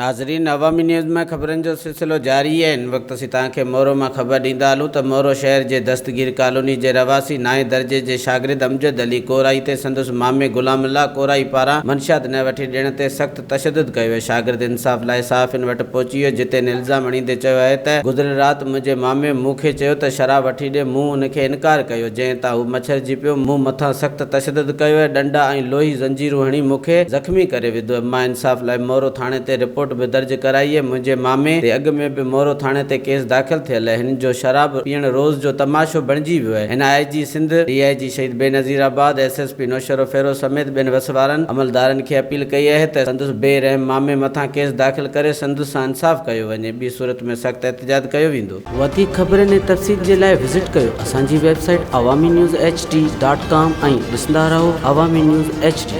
ناظرين عوامي نيوز ۾ خبرن جو سلسلو جاري آهي هن وقت اسين توهان کي مورو مان خبر ڏيندا هلون ته مورو شهر جي دستگير ڪالوني جي رهواسي نائين درجي جي شاگرد امجد علي ڪورائي تي سندس مامي غلام الله ڪورائي پاران منشيات نه وٺي ڏيڻ تي سخت تشدد ڪيو ويو شاگرد انصاف لاء صحافين وٽ پهچي ويو جتي هن الزام هڻيندي چيو آهي ته گذريل رات منهنجي مامي مون کي چيو ته شراب وٺي ڏي مون ان کي انڪار ڪيو جنهن تان هو مڇرجي پيو مون مٿان سخت تشدد ڪيو ۽ ڏنڊا ۽ لوهي زنجيرون هڻي مون کي زخمي ڪري وڌو مان انصاف لاء مورو ٿاڻي تي رپورٽ به درج ڪرائي آهي منهنجي مامي تي اڳ ۾ به مورو ٿاڻي تي ڪيس داخل ٿيل آهي هن جو شراب پيئڻ روز جو تماشو بڻجي ويو آهي هن I G Sindh, D I G Shaheed Benazirabad, S S P Naushahro Feroze سميت ٻين وس وارن عملدارن کي اپيل ڪئي آهي ته سندس بي رحم مامي مٿان ڪيس داخل ڪري سندس سان انصاف ڪيو وڃي ٻي صورت ۾ سخت احتجاج ڪيو ويندو. وڌيڪ خبرن ۽ تفصيل جي لاء وزٽ ڪيو اسان جي website Awami news H D dot com ۽ ڏسندا رهو عوامي نيوز ايڇ ڊي.